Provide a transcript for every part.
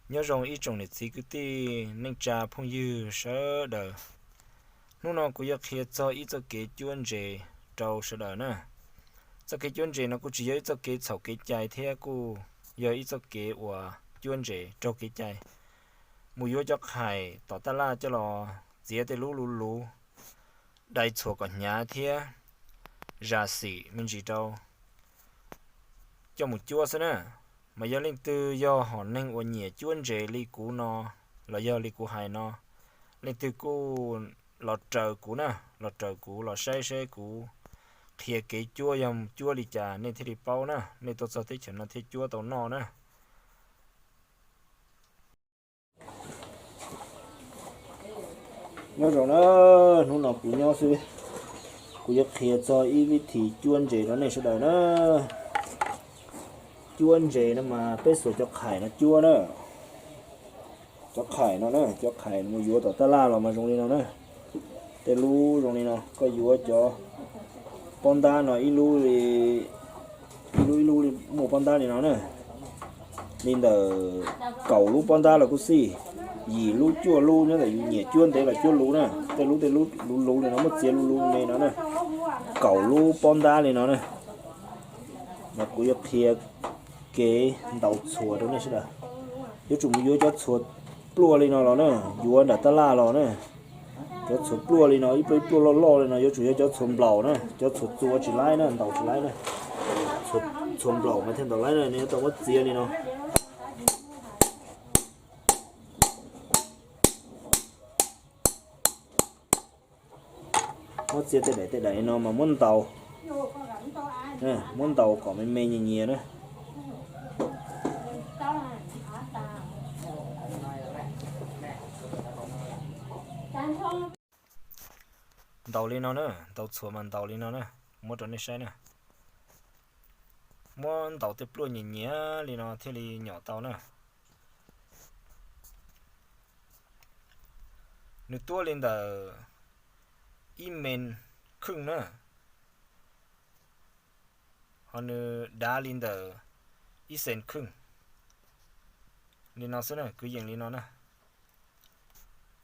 Nyob zoo ib tsoom niam txiv kwv tij neej tsa phooj ywg sawv daws. Hnub no kuv yuav qhia txog ib txoj kev cuab ntses rau sawv daws na. Txoj kev cuab ntses no kuj tsis yog ib txoj kev txhaum kev cai thiab kuj yog ib txoj kev uas cuab ntses raug kev cai. Mus yuav cov qhais tom taj laj coj los txiav tej lub luv luv, dai txhuas kom hnyav thiab zam xim me ntsis rau coj mus cuab xwb na. Mas yog leej twg yog hom neeg uas nyiam cuab ntses li kuv no, los yog li kuv hais no, leej twg kuj los raws kuv na, los raws kuv los saib seb kuv qhia kev cuab yog cuab li cas nej thiaj li paub na, nej tuaj txog teb chaws no thiaj cuab tau noj na. Nyob zoo na, hnub no kuv nyob xwb, kuv yuav qhia txog ib vib thim cuab ntses rau nej sawv daws na. Cuab ntses no mas peb xuas cov qhais no cuab na. Cov qhais no na, cov qhais mus yuav tom taj laj los mas zoo li no na. Tej lub zoo li no, koj yuav cov pob ntab no ib lub, ib lub ib lub li muaj pob ntab li no na. Li ntawm kaum lub pob ntab los kuj xij, yim lub cuaj lub, nyob ntawm yus nyiam cuab ntev los cuab luv na. Tej lub tej lub luv luv li no, muab txiav luv luv li no na. Kaum lub pob ntab li no na. Mas kuv yuav qhia kev ntaus txhuas rau nej sawv daws. Yuav tsum mus yuav cov txhuas pluaj li no los na, yuav nram taj laj los na. Cov txhuas pluaj li no, ib pluaj ib pluaj loj loj li no, yuav tsum yog cov txhuas nplaum na, cov txhuas txua tsis laib na, ntaus tsis laib na. Txhuas nplaum mas thiaj ntaus laib na, nws yuav tau muab txiav li no. Muab txiav tej daim tej daim no mas muab ntaus, muab ntaus kom me me nyias nyias na. Ntaus li no na, ntaus txhuas mas ntaus li no na, muab rau nej saib na. Muab ntaus tej pluaj nyias nyias li no thiaj li nyom tau na. Nws tuab li ntawm ib mees khwj na, ho nws dav li ntawm ib xees khwj. Li no xwb na, kwv yees li no na.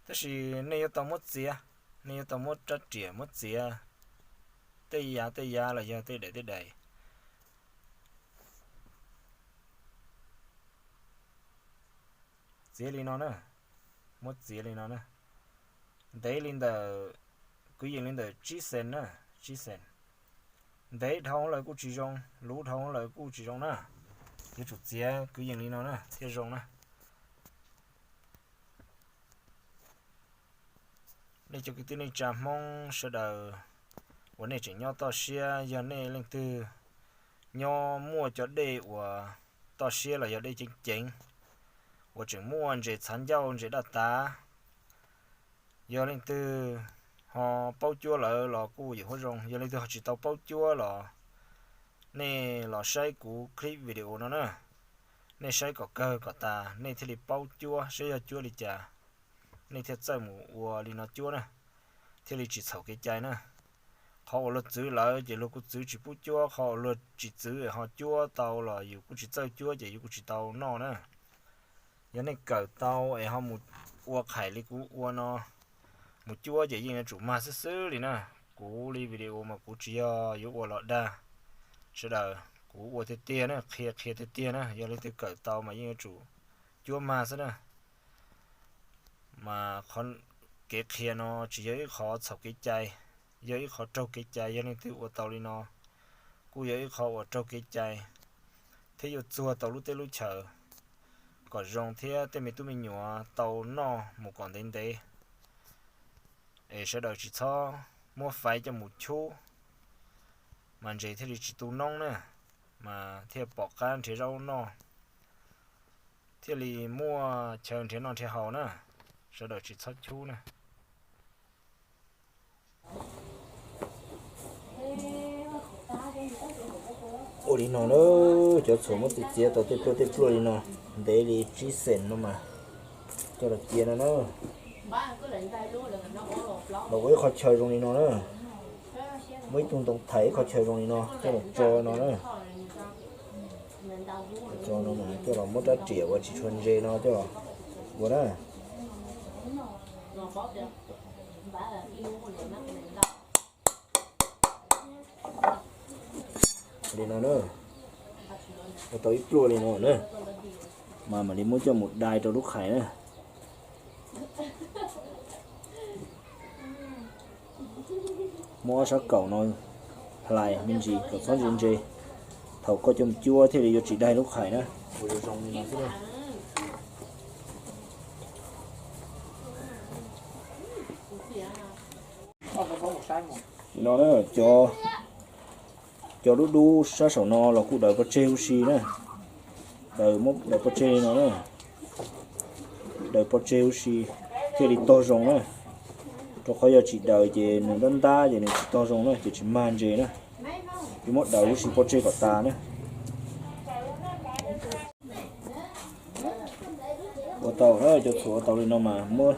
Tab sis nej yuav tau muab txiav, nej yuav tau muab rab riam muab txiav tej yav tej yav los yog tej daim tej daim. Txiav li no na, muab txiav li no na. Ntev li ntawm, kwv yees li ntawm tsib xees na, tsib xees. Ntev dhau lawm kuj tsis zoo, luv dhau lawm kuj tsis zoo na. Yuav tsum txiav kwv yees li no na thiaj zoo na. Nej cov kwv tij neej tsa Hmoob sawv daws uas nej tseem nyob toj siab, yog nej leej twg nyob muaj cov dej uas toj siab los yog dej ceev ceev, uas tseem muaj ntses txhav ncauj ntses daj tav, yog leej twg ho paub cuab lawm los kuj yam huab zoo, yog leej twg ho tsis tau paub cuab los nej los saib kuv clip video no na. Nej saib kom kawg kom tas nej thiaj li paub cuab saib yog cuab li cas, nej thiaj txawj mus ua li no cuab na, thiaj li tsis txhaum kev cai na. Qhov uas luag txwv lawm ces luag kuj txwv tsis pub cuab, qhov uas luag tsis txwv ho cuab tau los yus kuj tsis txawj cuab ces yus kuj tsis tau noj na. Yog nej kawm tau es ho mus ua qhais li kuv ua no, mus cuab ces yeej yuav tsum mag xwb xwb li na. Kuv li video mas kuv tsis yog yuav ua los dag sawv daws, kuv ua tiag tiag na, qhia qhia tiag tiag na. Yog leej twg kawm tau mas yeej yuav tsum cuab mag xwb na. Mas qhov kev qhia no tsis yog ib qhov txhaum kev cai, yog ib qhov raug kev cai. Yog leej twg ua tau li no kuj yog ib qhov uas raug kev cai, thiab yuav txuag tau lub teb lub chaws kom zoo thiab tej me tub me nyuam tau noj mus kom ntev ntev, es sawv daws tsis txhob muab faiv coj mus chub, mas ntses thiaj li tsis tu noob na, mas thiaj pom qab nrhiav zaub noj, thiaj li muaj chaw nrhiav noj nrhiav haus na. Sawv daws tsis txhob chub na. Ua li no na, cov txhuas muab txiav txiav tau tej pluaj tej pluaj li no, ntev li tsib xees no mas coj los cia no na. Los ua ib qho chaw zoo li no na, muab ib tug ntoo thaiv ib qho chaw zoo li no coj los tso no na. Cov no mas coj los muab rab riam uas tsis tshua ntse no coj los ua na. Li no na, ua tau ib pluag li no na, mas mam li muab coj mus dai rau lub khais na. Muab ob sab kaum no hlais me ntsis kom txhob ntse ntse, thaum koj coj mus cuab thiaj li yuav tsis daig lub khais na. Ua zoo zoo li no xwb na. Li no na, cov, cov dub dub sab saum no los kuj daws pov tseg huv si na. Daws, muab daws pov tseg li no na. Daws pov tseg huv si thiaj li tog zoo na. Rau qhov yog tsis daws ces nws ntab ntab ces nws tsis tog zoo na, ces tsis mag ntses na. Yuav muab daws huv si pov tseg kom tas na. Ua tau, cov txhuas ua tau li no mas muab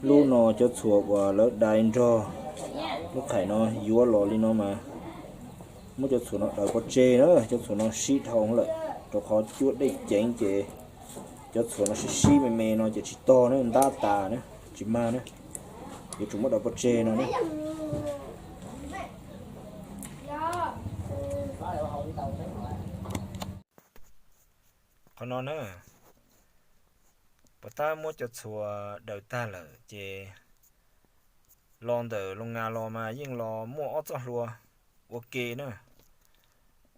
lub no cov txhuas uas lawv dai nrog lub khais no yuav los li no mas muab cov txhuas no daws pov tseg na, cov txhuas no sib dhau lawm, rau qhov cuab dej ceev ces cov txhuas no sib sib me me no ces tsis tog na, ntab tas na, tsis mag na. Yuav tsum muab daws pov tseg no na. Qhov no na, puas tab muab cov txhuas daws tag lawm ces los ntawm Loos Ngas los mas yeej los muaj ob txoj hlua ua ke na.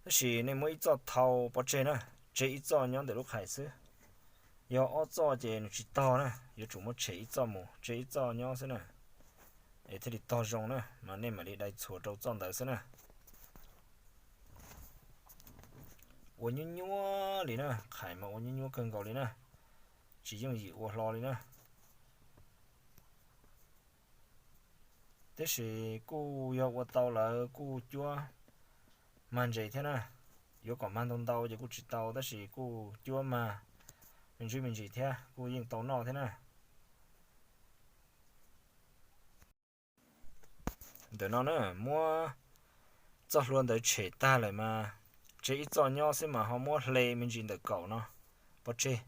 Tab sis nej muab ib txoj thau pov tseg na, tseg ib txoj nyob ntawm lub khais xwb. Yog ob txoj ces nws tsis tog na, yuav tsum muab tshem ib txoj mus, tseg ib txoj nyob xwb na, es thiaj li tog zoo na, mas nej mam li dai txhuas rau txoj ntawd xwb na. Ua nyuab nyuab li na, khais mas ua nyuab nyuab kawg nkaus li na, tsis yooj yim ua hlo li na. Tab sis kuj yog ua tau lawv kuj cuab mag ntses thiab na. Yuav kom mag ntau ntau ces kuj tsis tau, tab sis kuj cuab mag me ntsis me ntsis thiab kuj yeej tau noj thiab na. Ntawm no na, muab txoj hlua ntawd tshem tag lawm mas tseg ib txoj nyob xwb mas ho muab hle me ntsis ntawm kaum no pov tseg.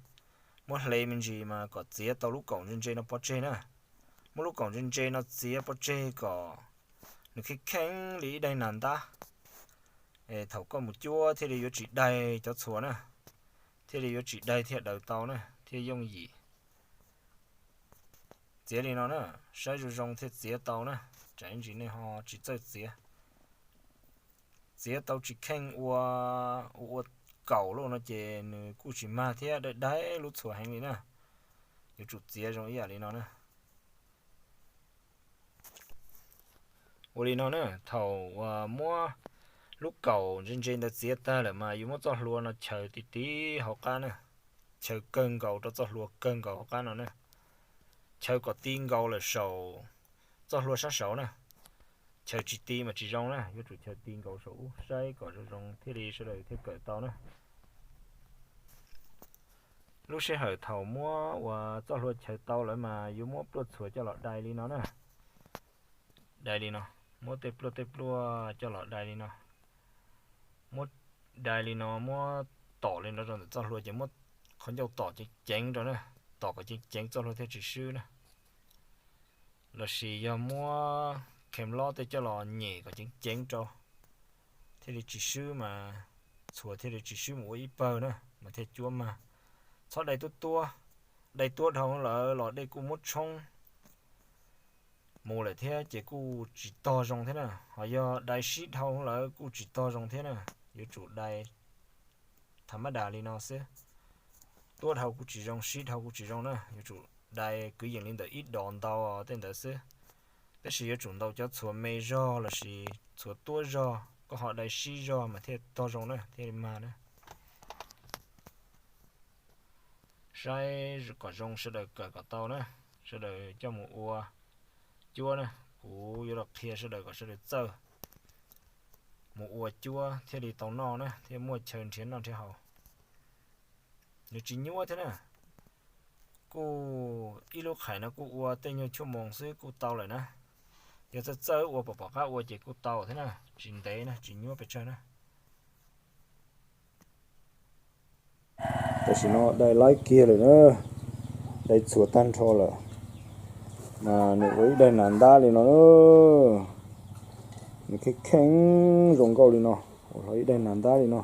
Muab hle me ntsis mas kom txiav tau lub kaum ntse ntse no pov tseg na. Muab lub kaum ntse ntse no txiav pov tseg kom nws kheej kheej li ib daig nas ntab, es thaum koj mus cuab thiaj li yuav tsis daig cov txhuas na, thiaj li yuav tsis daig thiaj daws tau na, thiaj yooj yim. Txiav li no na, saib zoo zoo thiaj txiav tau na, tsam ib ntsis nej ho tsis txawj txiav. Txiav tau tsis kheej ua, ua kaum lawm no ces nws kuj tsis mag thiab daig daig lub txhuas heev li na. Yuav tsum txiav zoo ib yam li no na. Ua li no na, thaum uas muab lub kaum ntse ntse ntawd txiav tag lawm mas yuav muab txoj hlua no chaws ti ti hauv qab na, chaws kawg nkaus rau txoj hlua kawg nkaus hauv qab no na. Chaws kom ti nkaus lawm saum txoj hlua sab saud na, chaws tsis ti mas tsis zoo na, yuav tsum chaws ti nkaus saum ub saib kom zoo zoo thiaj li sawv daws thiaj kawm tau na. Lub sij hawm thaum muab uas txoj hlua chaws tau lawm mas yuav muab pluaj txhuas coj los dai li no na. Dai li no, muab tej pluaj tej pluaj coj los dai li no. Muab dai li no, muab tom li no rau ntawm txoj hlua ces muab qhov ncauj tom ceev ceev rau na, tom kom ceev ceev txoj hlua thiaj tsis swb na. Lossis yog muab khees lob tej coj los nyem kom ceev ceev rau, thiaj li tsis swb mas, txhuas thiaj li tsis swb mus ua ib pawg na, mas thiaj cuab mag. Txhob dai tuab tuab, dai tuab dhau lawm los dej kuj muab tshoob mus lawm thiab ces kuj tsis tog zoo thiab na, ho yog dai sib dhau lawm kuj tsis tog zoo thiab na. Yuav tsum dai tha mab das li no xwb, tuab dhau kuj tsis zoo, sib dhau kuj tsis zoo na, yuav tsum dai kwv yees li ntawm ib dos ntau tej ntawd xwb. Tab sis yuav tsum ntaus cov txhuas me zog lossis txhuas tuab zog, koj ho dai sib zog mas thiaj tog zoo na, thiaj li mag na. Saib kom zoo sawv daws kawm kom tau na, sawv daws coj mus ua cuab na, kuv yuav los qhia sawv daws kom sawv daws txawj mus ua cuab thiaj li tau noj na, thiaj muaj chaw nrhiav noj nrhiav haus. Nws tsis nyuab thiab na, kuj ib lub qhais no kuj ua tej nyuag cuaj moos xwb kuj tau lawm na. Yog txawj txawj ua pom pom qab ua ces kuj tau thiab na, tsis ntev na, tsis nyuab pes tsawg na. Tam sim no dai laib kiag lawm na, dai txhuav tag nrho lawm, mas nws ua ib daim nas ntab li no na, nws kheej kheej zoo nkauj li no, ua hlo ib daim nas ntab li no.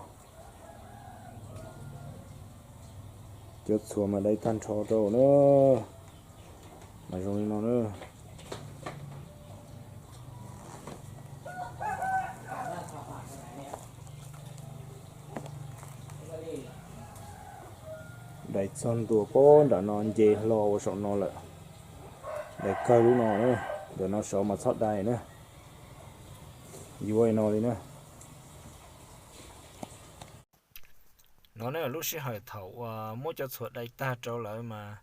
Cov txhuav mas dai tag nrho rau na, mas zoo li no na. Dai txog ntua pem nram no nce hlo ua saum no lawm. Dai kawg lub no na, ntawm no saud mas txhob dai na. Yuav li no li na. No ne, lub sij hawm thaum uas muab cov txhuav dai tag rau lawm mas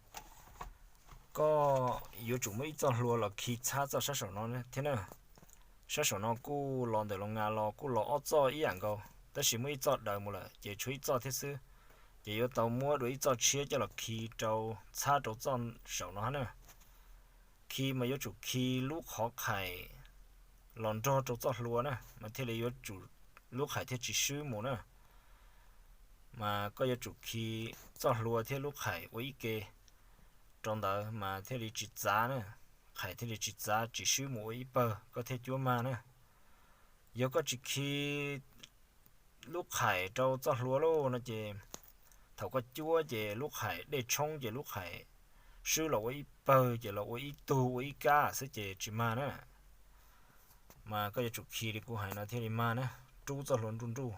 koj yuav tsum muaj ib txoj hlua los khi txhab txoj sab saum no thiab na. Sab saum no kuj los ntawm los ngas los kuj los ob txoj ib yam nkaus, tab sis muaj ib txoj daws mus lawm ces tshuav ib txoj thiab xwb. Ces yuav tau muab dua ib txoj tshiab coj los khi rau txhab rau txoj saum no na. Khi mas yuav tsum khi lub qhov khais los nrog rau txoj hlua na, mas thiaj li yuav tsum, lub khais thiaj tsis swb mus na. Mas koj yuav tsum khi txoj hlua thiab lub khais ua ib ke rau ntawd mas thiaj li tsis txav na, khais thiaj li tsis txav tsis swb mus ua ib pawg koj thiaj cuab mag na. Yog koj tsis khi lub khais rau txoj hlua lauj no ces thaum koj cuab ces lub khais dej tshoob ces lub khais swb los ua ib pawg ces los ua ib tug ua ib kab xwb ces tsis mag na. Mas koj yuav tsum khi li kuv hais no thiaj li mag na, rub txoj hlua nruj nruj,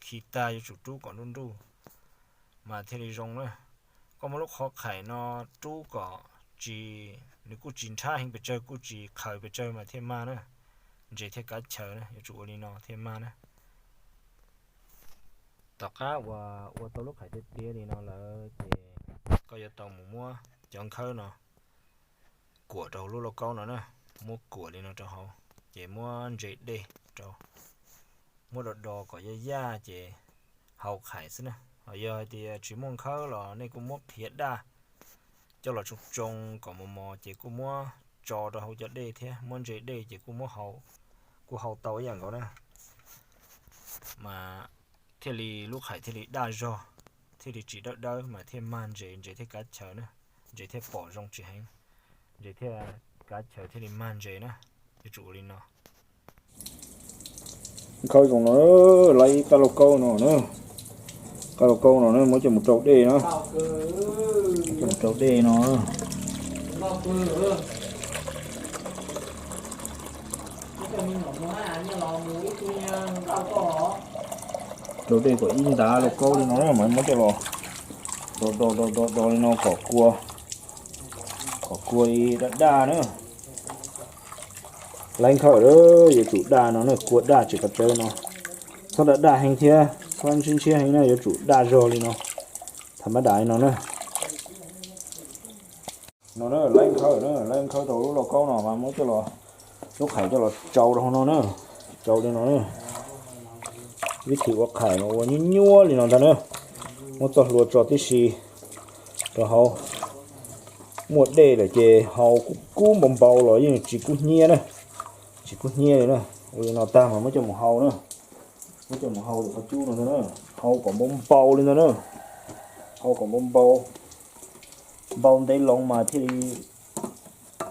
khi tag yuav tsum rub kom nruj nruj mas thiaj li zoo na. Koj muab lub qhov khais no rub kom tsis, nws kuj tsis nrhab heev pes tsawg kuj tsis qhaws pes tsawg mas thiaj mag na, ntses thiaj kav chaw na, yuav tsum ua li no thiaj mag na. Tom qab uas ua tau lub khais tiav tiav li no lawm ces koj yuav tau mus muab cov nkhawb no kuam rau hauv lub lauj kaub no na, muab kuam li no rau hauv, ces muab ntses dej rau, muab do do kom yaj yaj ces hau khais xwb na. Ho yog hais tias tsis muaj nkhawb los nej kuj muab qhiav daj coj los tsoo tsoo kom mos mos ces kuj muab tso rau hauv cov dej thiab muab ntses dej ces kuj muab hau, kuj hau tau ib yam nkaus na. Mas thiaj li lub khais thiaj li daj zog, thiaj li tsis dawb dawb mas thiaj mag ntses, ntses thiaj kav chaw na, ntses thiaj pom zoo tsis heev, ntses thiaj kav chaw thiaj li mag ntses na. Yuav tsum ua li no. Khawb zoo no, laib ib qab lauj kaub no na, qab lauj kaub no na muab coj mus rau dej no, coj mus rau dej no. Rau dej kom ib ntav lauj kaub li no mas muab coj los do do do do do li no kom kua, kom kua li daj daj na. Laib khawb yuav tsum daj no na, kua daj tsis qas tsawv no, txhob daj daj heev thiab txhob ntshiab ntshiab heev na, yuav tsum daj zog li no, tham mab dam li no na. No na, laib khawb na, laib khawb rau lub lauj kaub no mas muab coj los, lub khais coj los tsau rau hauv no na, tsau li no na. Vib thim ua khais mas ua nyuaj nyuaj li no ntag na. Muab txoj hlua tso tib si rau hauv, muaj dej lawm ces hau kub kub npau npau los yeej tsis kub hnyiab na, tsis kub hnyiab li na. Ua li no tag mas muab coj mus hau na, muab coj mus hau lwm qhov cub no ntag na, hau kom npau npau li ntag na, hau kom npau npau, npau ntev loo mas thiaj li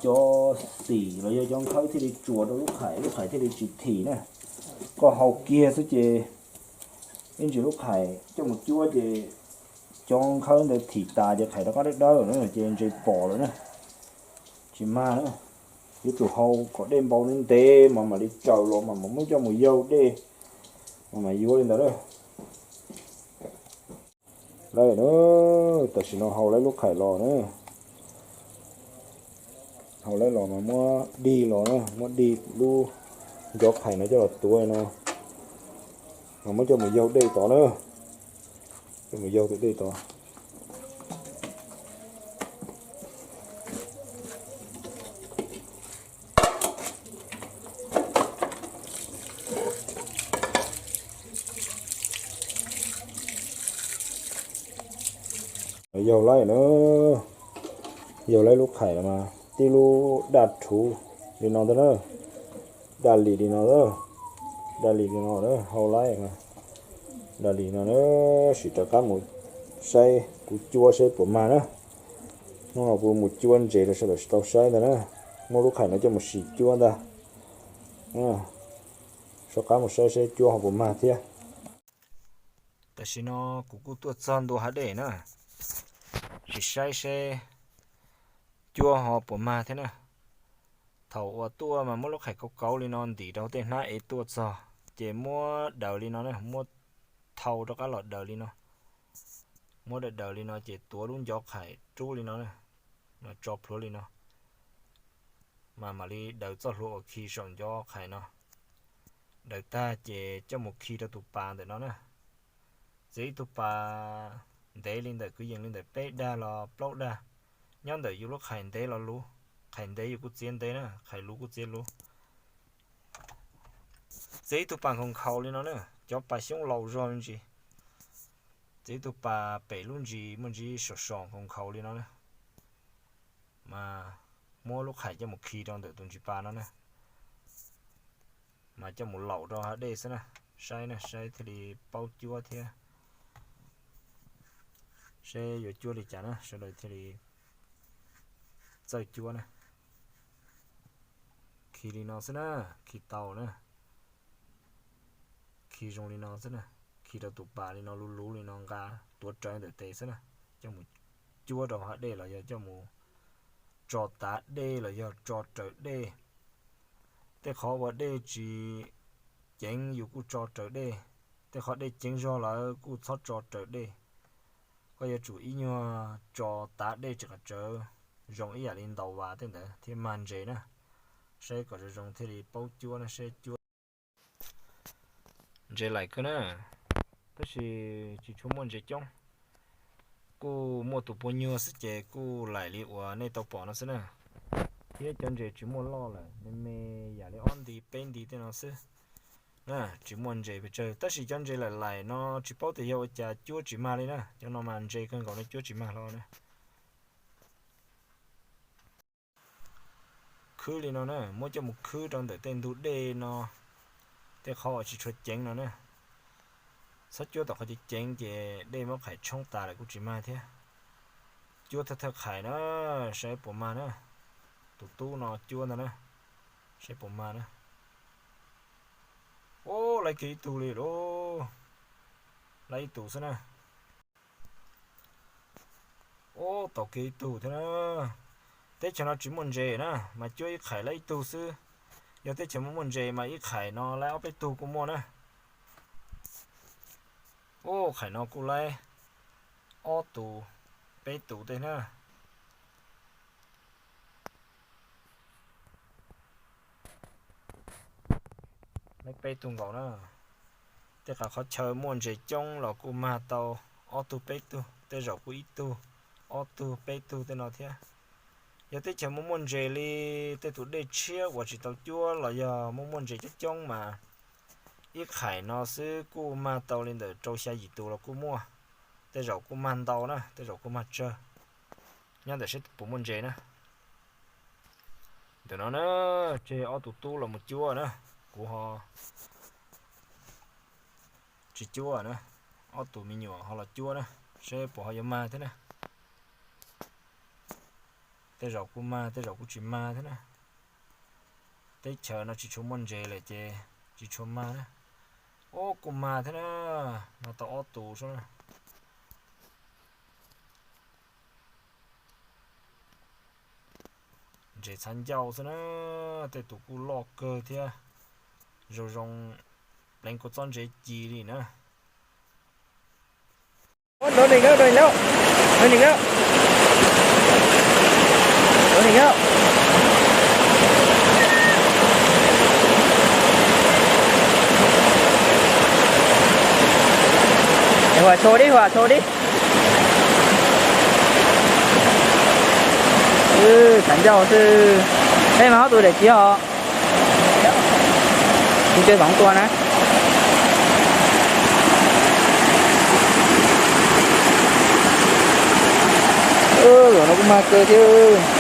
cov xim los yog cov nkhawb thiaj li tsuas rau lub khais, lub khais thiaj li tsis thim na. Koj hau kiag xwb ces ib ntsis lub khais coj mus cuab ces cov nkhawb ntawd thim tas ces khais rov qab dawb dawb lawm na, ces ntses pom lawm na, tsis mag na. Yuav tsum hau kom dej npau ntev ntev mas mam li tsaws los mas mam muab coj mus yaug dej, mas mam yuav li ntawd na. Laib na, tam sim no hau laib lub khais los na, hau laib los mas muab dig los na, muab dig lub ncov khais no coj los tuav no, mas muab coj mus yaug dej tod na, coj mus yaug tus dej tod. Yaug laib na, yaug laib lub khais los mas tib lub daj rhuv li no ntag na, daj lim li no, daj lim li no, hau laib daj lim no na, sim rov qab mus saib Kuv cuab saib puas mag na. Hnub no kuv mus cuab ntses rau sawv daws tau saib ntag na. Muab lub qhais no coj mus sim cuab ntag. Soj qab mus saib seb cuab ho puas mag thiab. Tam sim no kuv kuj tuaj txog ntua hav dej na, sim saib seb cuab ho puas mag thiab na. Thaum uas tuaj mas muab lub qhais kauv kauv li no ntim rau tej hnab es tuaj txog, ces muab daws li no na, muab thau rov qab los daws li no. Muab daws daws li no ces tuav lub ncov qhais rub li no na, mas tso plhuav li no, mas mam li daws txoj hlua uas khi saum ncov qhais no. Daws tag ces coj mus khi rau tus pas ntawm no na. Txiav ib tug pas ntev li ntawm kwv yees li ntawm peb dag los plaub dag, nyob ntawm yus lub qhais ntev los luv. Qhais ntev yus kuj txiav ntev na, qhais luv kuj txiav luv. Txiav ib tug pas nkhaus nkhaus li no na, cov pas xyoob laus zog me ntsis. Txiav ib tug pas pem lub ntsis muaj ntsis som som nkhaus nkhaus li no na, mas muab lub qhais coj mus khi rau ntawm tus ntsis pas no na, mas coj mus laum rau hav dej xwb na. Saib na, saib thiaj li paub cuab thiab. Seb yuav cuab li cas na, sawv daws thiaj li txawj cuab na. Khi li no xwb na, khi tau na. Khi zoo li no xwb na, khi rau tus pas li no luv luv li no nqa tuav rawv ntawm tes xwb na, coj mus cuab rau hav dej los yog coj mus tso tav dej los yog tso raws dej. Tej qhov uas dej tsis ceev yus kuj tso raws dej, tej qhov dej ceev zog lawm kuj txhob tso raws dej. Koj yuav tsum ib nyuag tso tav dej tsis qas tsawv, zoo ib yam li ntaus vas tej ntawd thiaj mag ntses na. Saib kom zoo zoo thiaj li paub cuab na, saib cuab. Ntses laim kawg na, tab sis tsis tshua muaj ntses coob. Kuj muaj tus puas nyuag xwb ces kuj laim li uas nej tau pom no xwb na. Thiab cov ntses tsis muaj loj lawm, me me yam li ob nti peb nti tej no xwb na, tsis muaj ntses pes tsawg. Tab sis cov ntses laim laim no tsis paub tias yog ua cas cuab tsis mag li na, cov no mas ntses kawg nkaus no cuab tsis mag hlo na. Khwb li no na, muab coj mus khwb rau ntawm tej ntug dej no, tej qhov uas tsis tshua ceev no na. Txhob cuab tom qhov ceev ceev ces dej muab qhais tshoob tas lawm kuj tsis mag thiab. Cuab thawj thawj qhais na, saib puas mag na. Tus tub no cuab ntag na, saib puas mag na. Ub, laib kiag ib tug li lauj, laib ib tus xwb na. Ub, tau kiag ib tug thiab na. Teb chaws no tsis muaj ntses na, mas cuab ib qhais laib ib tug xwb. Yog teb chaws muaj muaj ntses mas ib qhais no laib ob peb tug kuj muaj na. Ub, qhais no kuj laib ob tus, peb tus tej na. Laib peb tug nkaus na. Tej qhov chaw muaj ntses coob los kuj mag tau ob tug peb tug, tej zaum kuj ib tug, ob tug peb tug tej no thiab. Yog teb chaws muaj muaj ntses li tej tus dej tshiab uas tsis tau cuab los yog muaj muaj ntses coob coob mas ib qhais no xwb kuj mag tau li ntawm rau xya yim tus los kuj muaj. Tej zaum kuj mag ntau na, tej zaum kuj mag tsawg. Nyob ntawm seb puas muaj ntses na. Ntawm no na, tseg ob tus tub los mus cuab na, kuv ho tsis cuab na. Ob tus me nyuam ho los cuab na, seb puas ho yuav mag thiab na. Tej zaum kuj mag, tej zaum kuj tsis mag thiab na. Teb chaws no tsis tshua muaj ntses lawm ces tsis tshua mag na. Ub, kuj mag thiab na, mag tau ob tus sub na. Ntses txhav ncauj xwb na, tej tus kuj loj kawg thiab. Zoo zoo pleev kua txob ntses ci li na. Hua tso dib, hua tso dib. Txhav ncauj xwb. Peb mas ob tug daim txiv os. Kuv coj xoom tua na. Zaum no kuj mag kawg thiab.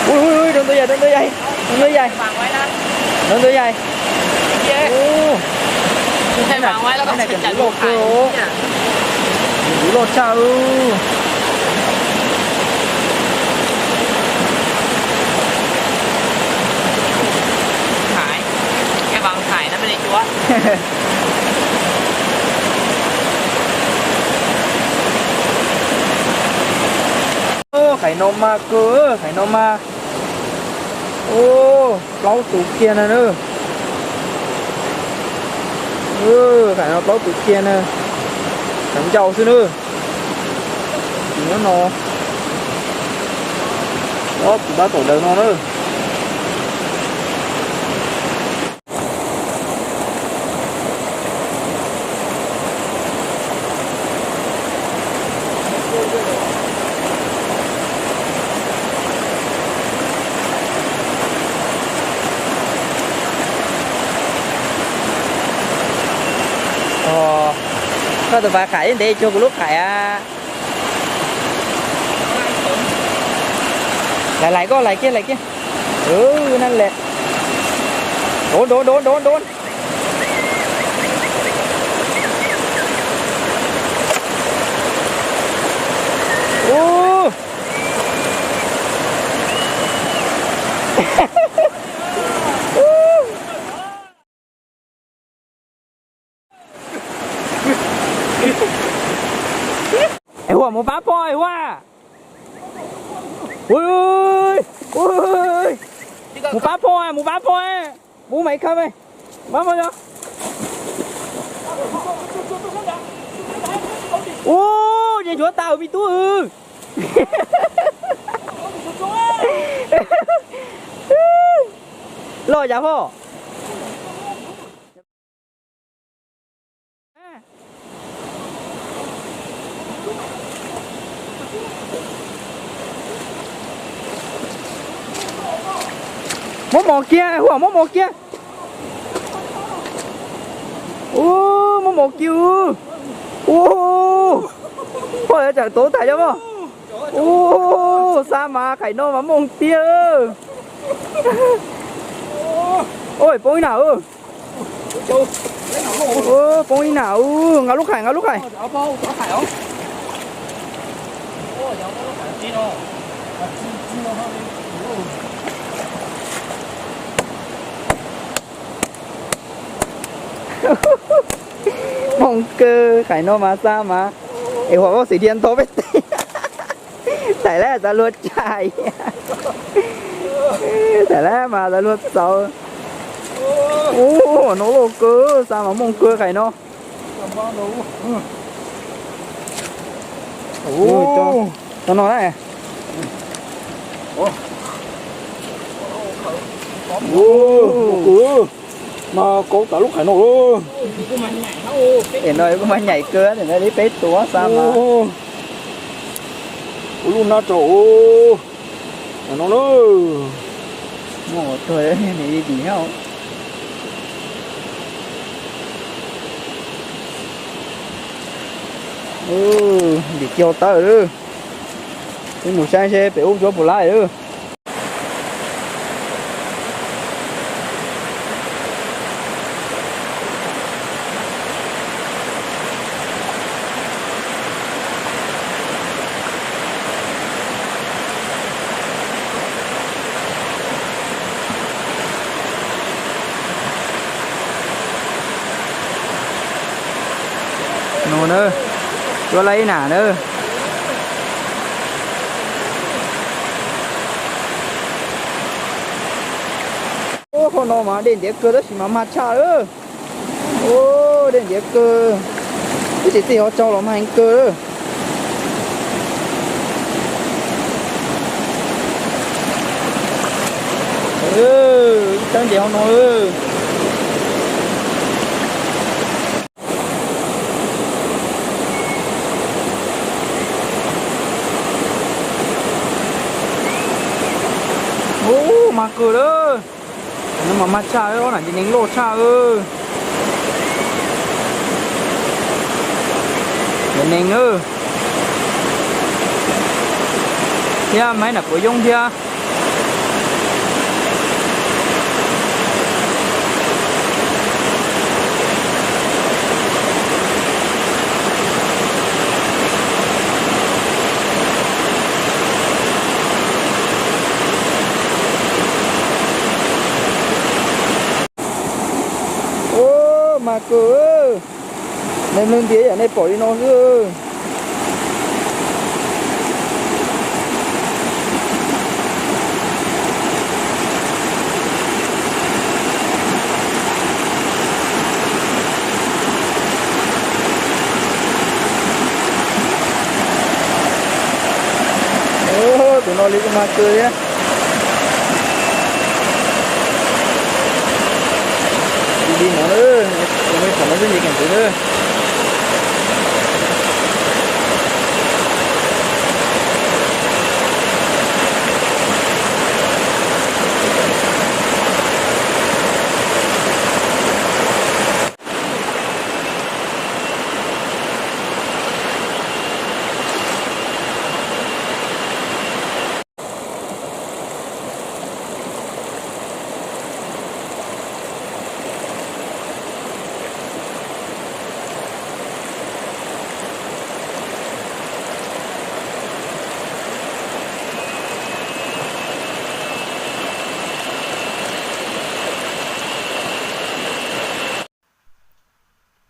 Ui, ui, ui, rau ntua yais, rau ntua yais. Ntau ntau yais. Ntau ntau yais. Ntau ntau yais. Ntau ntau yais. Ntau ntau yais. Ntau ntau yais. Qhais no mas kawg, qhais no mas. Plaub tus kiag na. Qhais no plaub tus kiag na. Qhais ncau xwb na. Nyob no. Ob tus tab tom daws no na. Koj tus pas qhais ntev cuag kuv lub qhais a. Lais lais koj lais kiag lais kiag. Ov, dov dov dov dov dov. Es Huam mus pab pog es Huam. Mus pab pog, mus pab pog. Mus maiv khav me. Pab pog. Ub, yeej tshuav tas me tub. Loj yam hov. Muab mos kiag, Huam, muab mos kiag. Ub, muab mos kiag. Ub, poj tsawm tuav tag yom mog. Ub, xa mas qhais no mas mooj tiag. Oj, poob ib nam. Poob ib nam. Nqa lub qhais, nqa lub qhais. Mooj kawg, qhais no mas xa mas. Es Huam, vaj xwm dhia nto peb teg. Thaij lawm txav luag tshaj. Thaij lawm mas txav luag txaus. Ub, no loj kawg, xa mas mooj kawg qhais no. Ub, no na. Mas kauv tas lub qhais no. Es no kuj mas nyaim kawg, li peb tus xa mas. Ua lub nab rau no na. Muaj tuag li dim. Ntim kiag tawb. Peb mus saib seb pem ub tsuab puas lab. No na, tsuab lab ib nam na. Ub, qhov no mas dej ntiav kawg tab sis mas mag tshaj lawm. Ub, dej ntiav kawg. Ib txhij txij ho tsaug los mag heev kawg. Ib txhij nce hauv no. Ub, mag kawg lawm. No mas mag tshaj, ob nam ces neeg loj tshaj. Ces neeg thiab, maib nam puav yoob thiab. Kawg, nej mloog ntiav yam nej pom li no xwb. Tus no li kuj mag kawg thiab. Li no, thaum no xwb nce kiag ntawd na.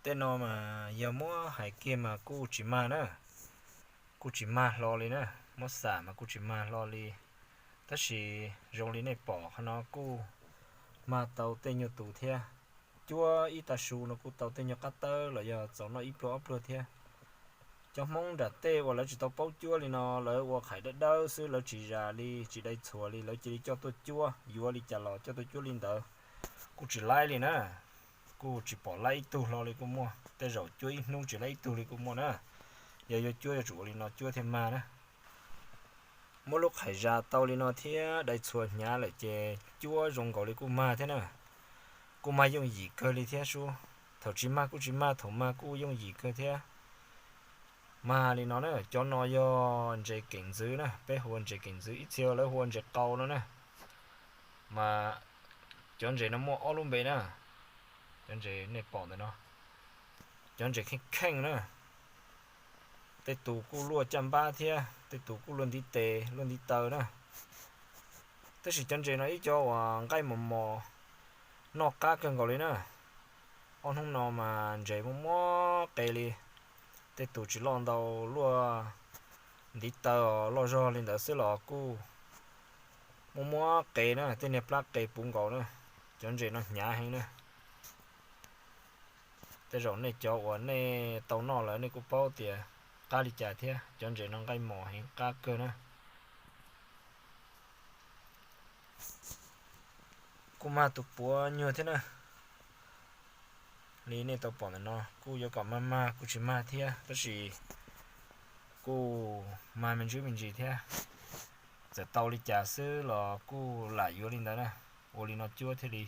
Tej no mas yog muab hais kiag mas kuj tsis mag na, kuj tsis mag hlo li na, muab xam mas kuj tsis mag hlo li. Tab sis zoo li nej pom qhov no kuj mag tau tej nyuag tus thiab. Cuab ib tag su no kuj tau tej nyuag qab tawb los yog txaus noj ib pluag ob pluag thiab. Cov Hmoob nram tej uas lawv tsis tau paub cuab li no, lawv ua qhais dawb dawb xwb, lawv tsis zam li, tsis dai txhuas li, lawv cia li coj tuaj cuab, yuav li cas los coj tuaj cuab li ntawd, kuj tsis laib li na. Kuj tsis pom laib ib tug hlo li kuj muaj, tej zaum cuab ib hnub tsis laib ib tug li kuj muaj na. Yog yuav cuab yuav tsum ua li no cuab thiaj mag na. Muab lub qhais zas tau li no thiab dai txhuas hnyav lawm ces cuab zoo nkaus li kuj mag thiab na. Kuj mag yooj yim kawg li thiab sub. Thaum tsis mag kuj tsis mag, thaum mag kuj yooj yim kawg thiab. Mag li no na, cov no yog ntses keem ntxwv na, peb hu ua ntses keem ntxwv, ib txhia lawv hu ua ntses qau no na. Mas cov ntses no muaj ob lub npe na. Cov ntses nej pom ntawm no, cov ntses kheej kheej na, tej tus kuj luaj caj npab thiab tej tus kuj luaj ntiv tes luaj ntiv taw na. Tab sis cov ntses no ib cov uas nqaij mos mos, noj qab kawg nkaus li na. Ob hnub no mas ntses muaj muab qe li, tej tus tsis loj ntau, luaj ntiv taw loj zog li ntawd xwb los kuj muaj muab qe na, tej niag plab qe puv nkaus na. Cov ntses no hnyav heev na. Tej zaum nej cov uas nej tau noj lawm nej kuj paub tias qab li cas thiab. Cov ntses no nqaij mos heev, qab kawg na. Kuj mag tus puav nyuag thiab na. Li nej tau pom ntawm no kuj yuav kom mag mag kuj tsis mag thiab, tab sis kuj mag me ntsis me ntsis thiab. Txawm tau li cas xwb los kuj lam yuav li ntawd na, ua li no cuab thiaj li.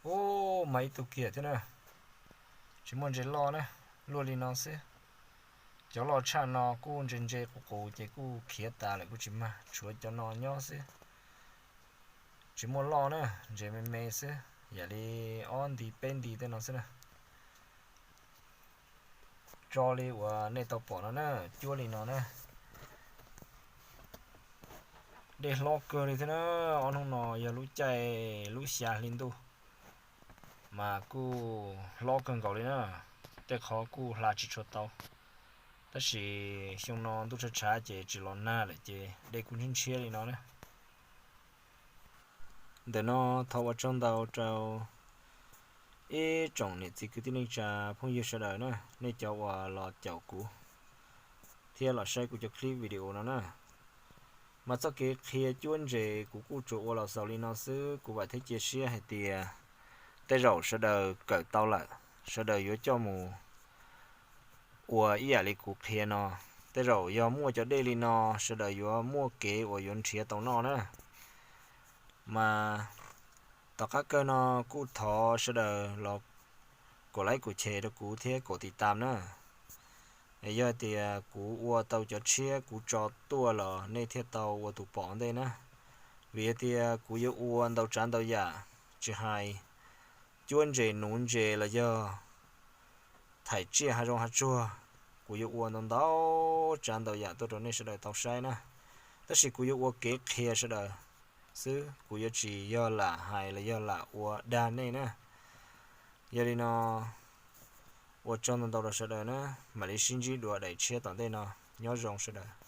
Ub, mas ib tug kiag thiab na. Tsis muaj ntses loj na, luaj li no xwb. Cov loj tshaj no kuj ntse ntse qus qus ces kuj khiav tas lawm kuj tsis mag, tshuav cov no nyob xwb. Tsis muaj loj na, ntses me me xwb, yam li ob nti peb nti tej no xwb na. Tso li uas nej tau pom no na, cuab li no na. Dej hlob kawg li thiab na, ob hnub no yog lub caij lub xya hli ntuj mas kuj hlob kawg nkaus li na, tej qhov kuj hla tsis tshua tau. Tab sis xyoo no ntuj tshav tshav ces tsis los nag lawm ces dej kuj ntshiab ntshiab li no na. Ntawm no thov ua tsaug ntau rau ib tsoom niam txiv kwv tij neej tsa phooj ywg sawv daws na, nej cov uas los caum kuv thiab los saib kuv cov clip video no na. Mas txoj kev qhia cuab ntses kuv kuj tsuas ua los xaus li no xwb, kuv vam thiab cia siab hais tias tej zaum sawv daws kawm tau lawm, sawv daws yuav coj mus ua ib yam li kuv qhia no. Tej zaum yog muaj cov dej li no, sawv daws yuav muaj kev uas yuav nrhiav tau noj na. Mas tom qab kawg no kuj thov sawv daws los kom like kom share rau kuv thiab kom tiv tam na. Yog tias kuv ua tau cov tshiab kuv tso tuaj los nej thiaj tau ua tus pom ntej na. Vim tias kuv yuav ua ntau tsav ntau yam, tsis hais cuab ntses nuv ntses los yog thaim tsiaj hav zoov hav tsuag, kuv yuav ua ntau ntau tsav ntau yam tuaj rau nej sawv daws tau saib na. Tab sis kuv yuav ua kev qhia sawv daws xwb, kuv yuav tsis yog lam hais los yog lam ua dag nej na. Yog li no, ua tsaug ntau ntau rau sawv daws na, mam li sib ntsib dua daim tshiab tom ntej no, nyob zoo sawv daws.